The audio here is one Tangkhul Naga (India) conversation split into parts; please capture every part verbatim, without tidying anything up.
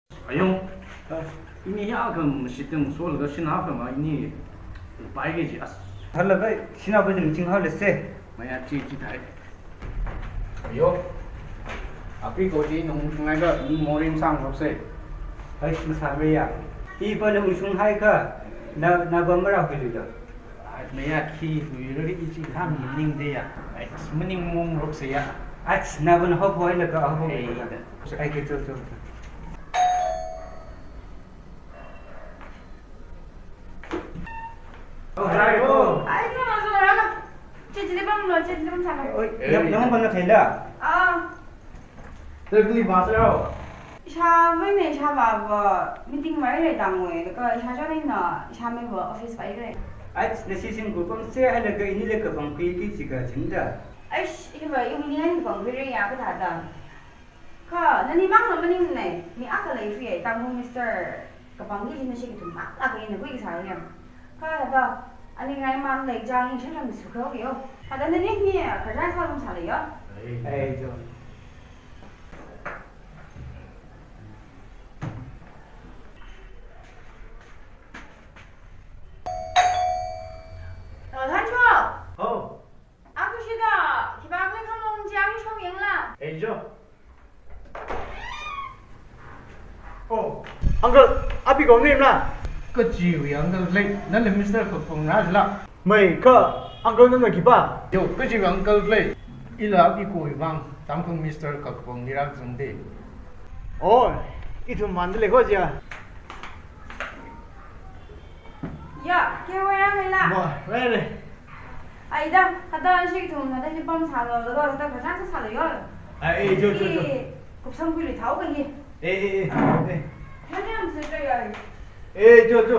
Ayong, ini ya kam siting sol ga sina kam ini pai ke ji as. Hala bai sina bai jing hal se. Maya chi chi thai. Ayo. Api ko ji nung sungai ga ni morim sang sok se. Ai, masame ya. I pa nung sungai ka na na ba mara hulu da. Ai, maya khi hui ri i chi kham ning de ya. Ai, maning mong rok se ya. Ai, na ban hop hoi la ka hop. Ai, ke cho cho. Oh, hai ko. Ai, sama sama rama. Che che bang lo, che che bang sama. Oi, yang yang bang na thela. Ah. Terkli bahasa rao. Isha mai ne isha ba ba meeting mai re dang we, ka isha jo ne na isha mai ba office bai re. Ai, na si sin ku pang se ai la ka ini le ka bang kui ki chi ka jing da. Ai, iba iwui ni bang kui re ya ka da da. Kha, nani mang la maning ne, mi akha lei fi, Tangkhul Mister kapang ki jin shi ki tum mak la ka ina kui sa ya. Kha, da, ani ngai mang lei jang in shan mi su kho yo. Kha, da nani mi, kha jang sa lum sa lei yo. Ai, jo. Tao than cho. Oh. Aku shida, kiba aku khamong jang shong yang la. Ei jo. Oh, uncle, api kong ni la. Kachiwui uncle lei, nali Mister Kakpong na la. Mai ka, uncle nana kiba. Yo, kachiwui uncle lei. Ila api kong bang, Tangkhul Mister Kakpong ni rak zung de. Oh, ithum man de le ko jia. Ya, ke wa ya la. Mo, re re. Ai da, hada shi thum, hada shi pam sa lo, lo, hada kha sa sa lo yo. Ai, eh, jo, jo, jo. Ki, kupsang kuli thao ka hi. Eh, eh, eh, eh. Hada am su jo yo. Eh, jo, jo.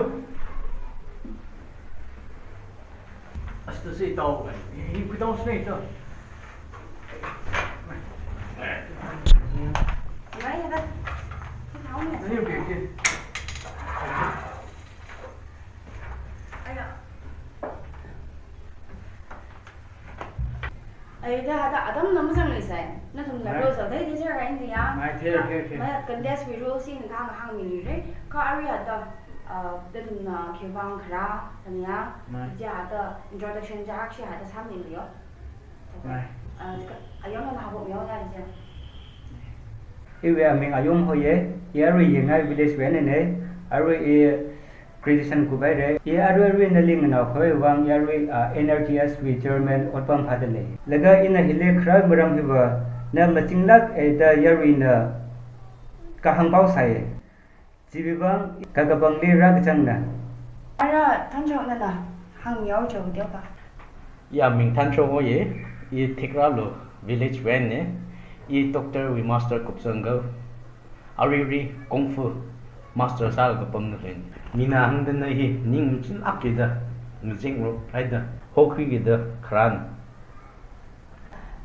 Asta si tao ka. Hi ku tao sne to. Ngai hada. Shi thao ne. Ni ke ke. Ai, da, da, adam nam zang ni sai. Na thum la Mai. Role sa dai dai sir rai ndi ya. Mai, the, the, the. Mai, contest wui role sin ka hang mi ni re. Ka ari ada, uh, da thum na ke bang khara, tanya. Mai. Ja ada introduction ja aksi ada sam ni yo. Mai. Uh, ka, ayong na habo mi yo ya ja. Iwui aming Ayom hoye, i arui Yengai village wui eina ne, arui i graduation kup haire, i arui arui nali nganao khoi vang i arui, ah, N R T S wui chairman otpam phada lei. Laga ina hili khara maram hiva, na machinglak e da i arui na kahāng pao sāye. Chiwui vang, kakapangli rākachang na. Ara Thanchok nana, hāngmiao chao deo pa. I aming Thanchok hoye, i Thekralo village wui eina ne, i doctor wui master kupsang ga, arui ri kung fu master sā kapam na len. Mina hāngda na hi, ning machilak kida, ngazek ro, haida, hokri kida, kharan.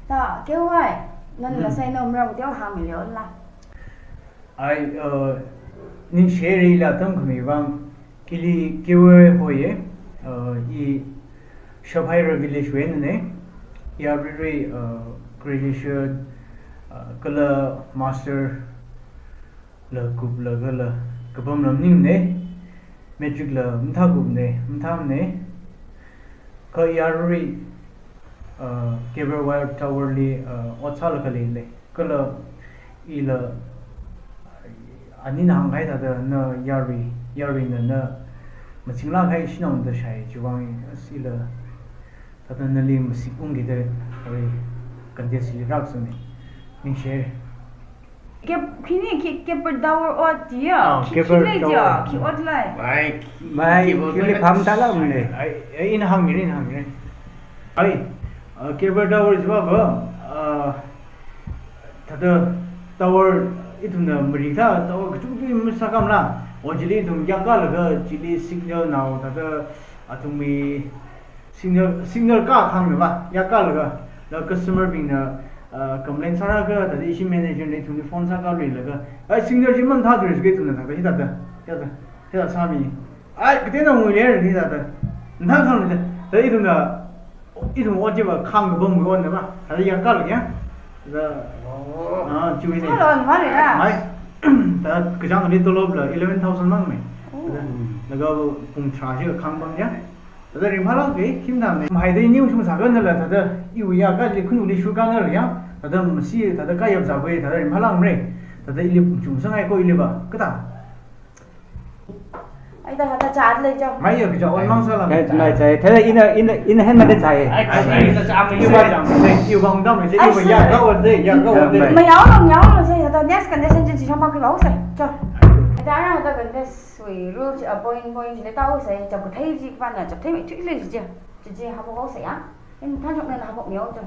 Ta, kewai, nana la sai nom rong deo hāngmi leo la. Ai, uh, ningshi haire la tam khami vang, ili Kewai hoye, uh, i Shaphaira village wui eina ne, i arui, uh, graduation, uh, kala master la kup la kala kapam lam ning ne, matric la mathā kup ne, mathā ne, ka i arui, uh, cable wire tower li, uh, ot sālaga lei lei. Kala ila, ani na hānghai thāda na i arui, i arui na na machinglak hai shinao da shai chiwui vang as ila thāda nali masik ung kida arui contest li rākazang ne. Ningshi haire. Kep, khini ki, keper tower ot dia. Ah, ki, keper tower. Ki lei dia, ki ot lei. Mai, ki, mai, ki, ki, ki, ki, pham tala mne. Ai, ai, ina hāngmi re, ina hāngmi re. Ai, uh, keper tower jiva ba, uh, thāda tower ithumna mari thā, tower kachungkha masākam la. O chili ithum yākalaga, chili signal nao, thāda athumwui signal, signal kakhang na ba, yākalaga, la customer bingna, uh, complain sālaga, thāda ishi manager na ithumli phone sākaluilaga, ai, signal chi mathā duri ke ithumna thāda, hithāda, hithāda, hithāda sāmi. Ai, kateonao ngui le ni thāda. Mathākhang da, thāda ithumna, ithum ot chiva khang kapam wui eina ba, thāda yākalaga ya. Thāda, oh, ah, chiwui ne. Hello, mari ra. Mai. Thāda kachāng ali tolopla eleven thousand mang mei. Oh. Thāda, laga pung tharā chi khangpam ya. Thāda ringphālāka, khim da mei. Mahaida ini ungshung sākhanala thāda, iwui ya kali khunuli shukhanala ya. Thāda masi, thāda kayap zāwui, thāda ringphālāka mei. Thāda ili pung chungsanghai ko iliva. Kathā. Ai, thāda, thāda chālei jo. Maiya kaja on mang sāla. Ai, mai chai. Thāda ina, ina, ina hen mada chai. Ai, ai, ai, ina chā mai. Iwui bang, iwui bang dam mai, ai, iwui ya, sir. Ga on de, ya, ga on de. Ya, mai. Mayao long, yao long, sir. Thāda next condition chi chi shong pa khi bao, sir. Jo. Thāda, thāda contest wui rule chi, uh, point, point chi le tao, sir. Chap kathei chi pa na, chap thei mai thui le chi. Chichi hapok haosa ya. Ina thānchok nana hapok miao jo.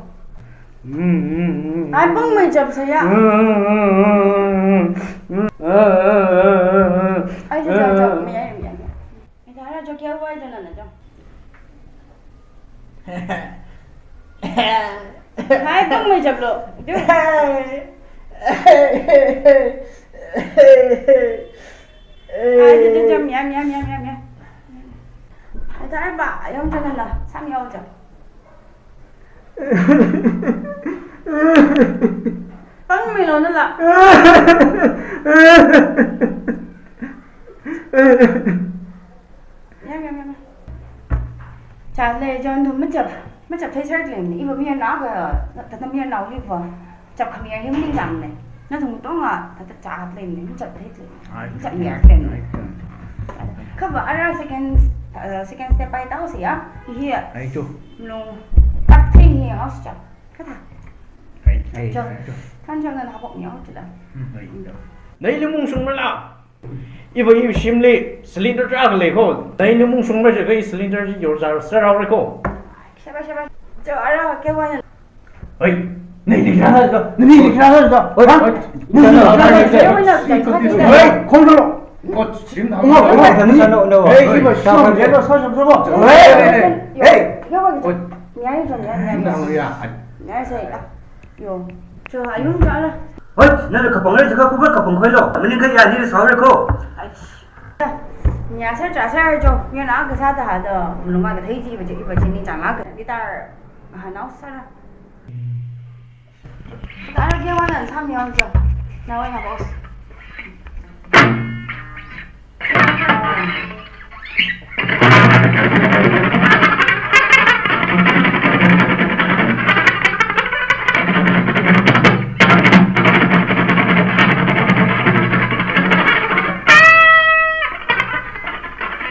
Ai, pung mai chapsa ya. Ai, jo, jo, jo, mi ai, mi ai, mi ai. Mi thāra jo kia wai jo nana jo. Ai, pung mai chaplo. Jo. Ai, jo, jo, jo, mi ai, mi ai, mi ai, mi ai, mi ai. Ai, thāra ba, ayong jo nana, sam yao jo. Pangmilo nala. Yam, yam, yam. Chālei jo, nathum machap, machap theiser lei ni. Iva mayarnao ka, thāda mayarnao liva. Chap khami ya him ni jam ne. Nathum tonga, thāda chālei ni, machap thei lei. Ai. Machap mayar lei ni. Ai. Kha va ara second, uh, second step pai tao siya. Hi. Ai tu. Nung. Tak thei ni aus chap. Kathā. Ai. Ai. Jo. Ai tu. Thānchok nana hapok miao jo la. Hmm. Ai tu. Naili mungshung mala. Iva iva shimli cylinder tarākha lei ko. Naili mungshung mala jiakha cylinder chi yorzar sāra re ko. Shabash, shabash. Jo, ara kia wai na. Oi, naili kharā jo, naili kharā jo. Oi, ha? Oi. Naili kharā jo. Oi, oi, oi, oi. Oi, khong lo. Oi, shim thang. No, no, no, no. Oi, iva shim thang, iva shim thang. Oi, oi, oi. Oi. Yo, yo, yo. Oi. Nyai jo, nyai, nyai. Nang ya. Nyai sai. Yo. Jo, ayung jo la. Oi, nana kapang re jiakha, kuba kapang khoilo. Maningakha ya nili sāra ko. Ai. Nya sāra, sāra jo. Mayarnao kasā thāda, malung kathei chi iva chi, iva chi ningchānglāka. Guitar, ha, nao sāra. Thāra kia wai nana sam yao jo. Nawui ya boss.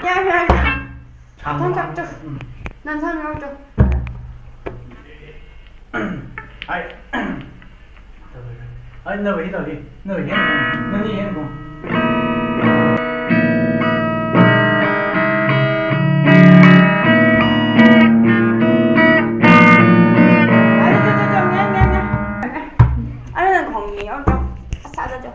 Ya, ya, ya. Thang chak chak. Nana sam yao jo. Ai. Ai, nawui hi tao hi. Nawui hi. Nali hi ko. Ai, jo, jo, jo, nyai, nyai, nyai. Ai, nana khong ni yao jo. Sā jo, jo.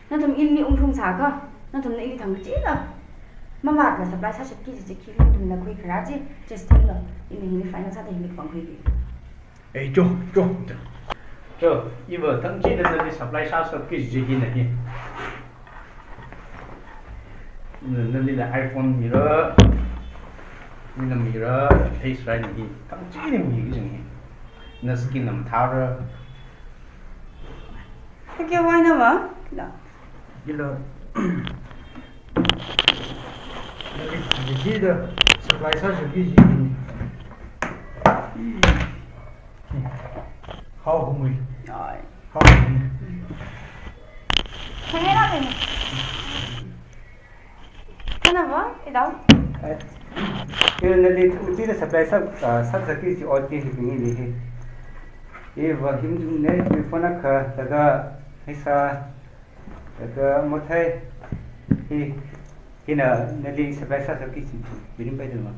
Nathum inli ungthung sākha, nathumna ili thang kachila. Mavātla supply sāshapki kaji chi, nathumna khuikharā chi, just thanglo, ina hili final sāda hili pangkhuiki. Ei, jo, jo, jo. Jo, iva thang china nali supply sāshapki kaji hina hi. Na, nalila iPhone mira, mina mira, face right hi, thang china mi kaji hi. Na skin na mathāra. Kya wai na ma? La. Ila. Hithāda supply sāshapki kaji. Hao humui. Ai. Hao humui. Kya na kani? Kana ba, idao. Ai. Ila nali thang china supply sā, ah, sāshapki kaji ot hi hibing hili hi. Iva him jumne, mi phone akha, laga, pheisā, laga, mothei, hi, hina nali supply sāshapki kaji, mirin pai dama.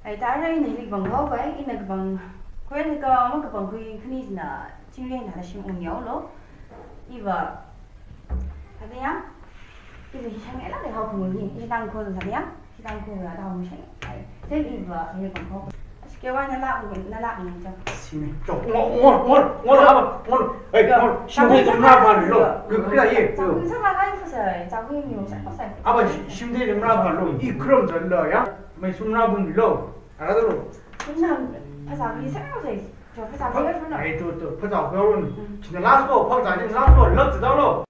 Ai, thāra ina hili kapang kho, ina kapang, khuilaga, makapangkhui khani china, chingri na shim ung yaolo. Iva, thāda ya? Ishi shang ela de hao khun ni, ishi Tangkhul sa ya, ishi Tangkhul la da hao shang. Ai, then iva, ye kong ko. Ashi ke wa na la, na la ni jo. Sini. Jo, ngol, ngol, ngol, ngol, haba, ngol. Ei, ngol. Shimde nara pha lo. Ke, ke ye. Sa kun sa ma kai sa, sa kun ni sa sa. Haba, shimde nara pha lo. I krom sa lo ya. Mai sum nara bun lo. Ara lo. Sum na, phasā mi sa sa. Jo, phasā mi sa lo. Ai, to, to, phasā lo. China last lo, phasā ni last lo, lak sa lo.